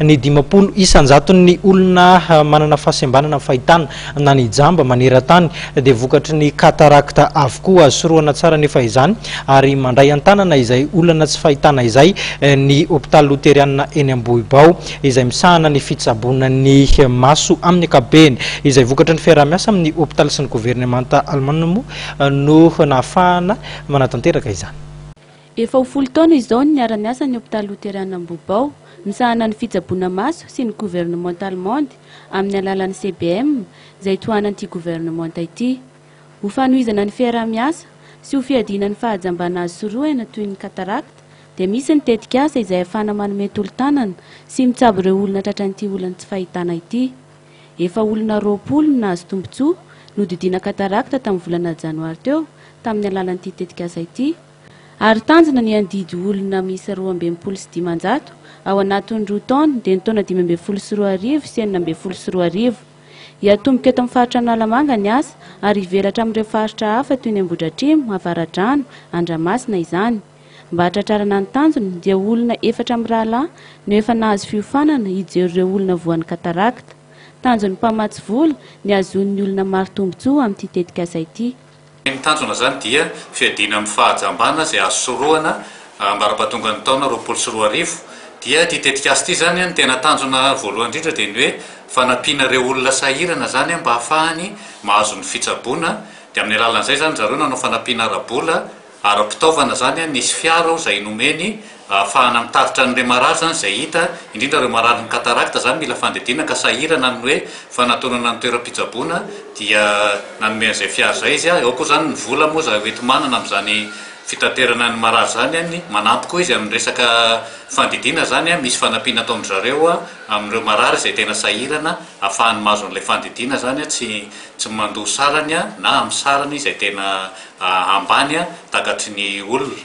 Ny 50 isan-jaton'ny olona manana fahasembanana amin'ny fahitana na ny jamba maneran-tany dia vokatry ny katarakta avokoa. Azo sorohana tsara anefa izany ary mandray an-tanana izay olana tsy fahitana izay ny hopitaly loterianina eny Ambohibao izay misahana ny fitsaboana ny maso amin'ny ankapobeny. Izay vokatry ny fiaraha-miasa amin'ny hopitaly sy ny governemanta alemana moa no nahafahana manatanteraka izany. Efa ho 10 taona izao no niara-niasa ny hopitaly loterianina Ambohibao misahana ny fitsaboana maso sy ny governemanta allemande amin'ny alalan'ny CBM izay tohanan'ity governemanta ity. Ho fanohizana ny fiaraha-miasa sy ho fiadiana ny fahajambana azo sorohina toy ny katarakta dia misy ny tetikasa izay ahafahana manome tolo-tanana sy mitsabo ireo olona tratran'ity olan'ny tsy fahitana ity. Efa olona 20 no nahazo tombontsoa nodidiana katarakta tamin'ny volana janoary teo tamin'ny alalan'ity tetikasa ity, ary tanjona ny handidy olona miisa 562 ao anatin'ny 2 taona dia ny taona 2015 sy 2016. Hiatomboka eto amin'ny faritra Analamanga ny asa ary hivelatra amin'ireo faritra hafa toy ny Ambohidratrimo, Avaradrano, Andramasina izany. Mba hahatratrarana ny tanjona dia olona efatra mirahalahy no efa nahazo fiofanana hijery ireo olona voan'ny katarakta. Tanjon'ny mpamatsy vola ny hahazoan'ny olona maro tombontsoa amin'ity tetikasa ity. Ny tanjona izany dia fiadiana amin'ny fahajambana izay azo sorohana ambara-pahatongan'ny taona 2020. Dia ity tetikasa ity izany, ny tena tanjona voalohany indrindra dia ny hoe fanampiana ireo olona sahirana izany mba hahafahany mahazo ny fitsaboana. Dia amin'ny alalan'izay izany zareo nanao fanampiana ara-bola Ara-pitaovana izany, nisy fiara ao izay nomeny ahafahana mitatitra an'ireo marary izany izay hita, indrindra ireo mararin'ny katarakta izany mila fandidiana ka sahirana amin'ny hoe fanatonana ny toeram-pitsaboana dia nanome an'izay fiara izay izy. Eo koa izany ny vola moa izay hoenti-manana amin'izany fitaterana ny marary izany, manampy koa izy amin'ny resaka fandidiana izany, misy fanampiana ataon-dry zareo amin'ireo marary izay tena sahirana ahafahany mahazo an'ilay fandidiana izany, tsy tsy mandoa sarany na amin'ny sarany izay tena ambany takatry ny olona.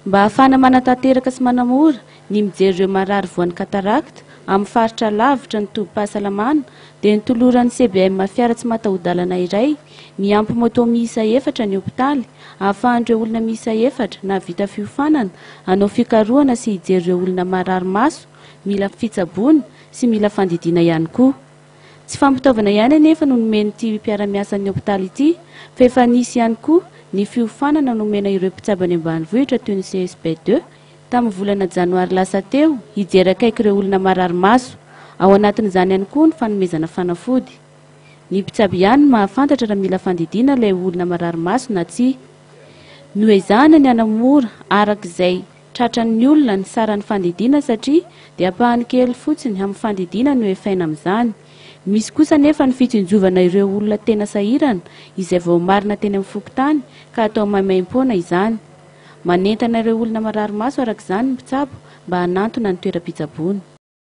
Mba hahafahana manatanteraka sy manamora ny mijery ireo marary voan'ny katarakta amin'ny faritra lavitra ny tobim-pahasalamana dia notoloran'ny CBM fiara tsy mataho-dalana iray miampy moto miisa efatra ny hopitaly ahafahan'ireo olona miisa efatra nahavita fiofanana hanao fikarohana sy hijery ireo olona marary maso mila fitsaboana sy mila fandidiana ihany koa. Tsy fampitaovana ihany anefa no nomen'ity mpiara-miasan'ny hopitaly ity fa efa nisy ihany koa ny fiofanana nomena ireo mpitsabo any ambanivohitra toy ny CSB deux tamin'ny volana janoary lasa teo hijery akaiky ireo olona marary maso. Ao anatin'izany ihany koa ny fanomezana fanafody. Ny mpitsabo ihany no mahafantatra raha mila fandidiana ilay olona marary maso na tsia. Noezahana ny hanamora araka izay Tratran'ny olona ny saran'ny fandidiana satria dia ampahany kely fotsiny amin'ny fandidiana no efaina amin'izany. Misy kosa anefa ny fitsinjovana ireo olona tena sahirana izay voamarina teny amin'ny fokontany ka atao maimaimpoana izany. Manentana ireo olona marary maso araka izany ny mpitsabo mba hanantona ny toeram-pitsaboana.